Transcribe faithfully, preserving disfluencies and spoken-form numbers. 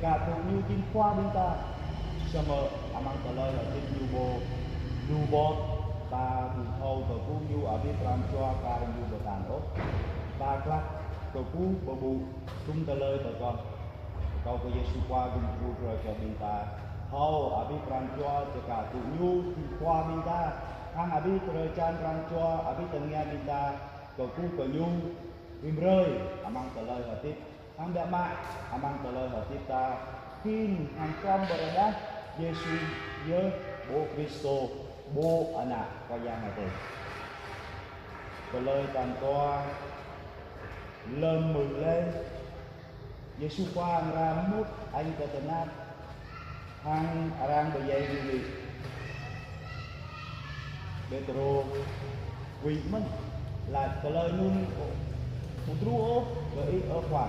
Kar tŭ ñu jing khua ƀing ta. Samơ̆ amăng tơlơi hơdip ñu ƀu lu bôh, ta ƀu thâo kơkuh ñu abih pran jua kar ñu ƀơi anŭn ôh. Ta glăk kơkuh bơbŭ, tum tơlơi pơkŏn. Kâo kơ Yêsu Khua gum djru brơi kơ ƀing ta thâo abih pran jua či kar tŭ ñu jing khua ƀing ta, hăng abih drơi jan pran jua, abih tơngia ƀing ta kơkuh kơ ñu, rĭm hrơi amăng tơlơi hơdip. Hăng biă mă amăng tơlơi hơdip ta, khĭn hăng hrŏm pơrơđah Yêsu yơh pô Kristô, pô Ană Khua Yang Adai. Tơlơi tal dua, lơm mơ̆ng lĕ, Yêsu Khua amra mŭt añ kơ tơnap, hăng arăng pơdjai ñu lĕ. Pêtrô huĭ mơ̆n, laĭ: Tơlơi anŭn ƀu truh ôh kơ ih, ơ Khua.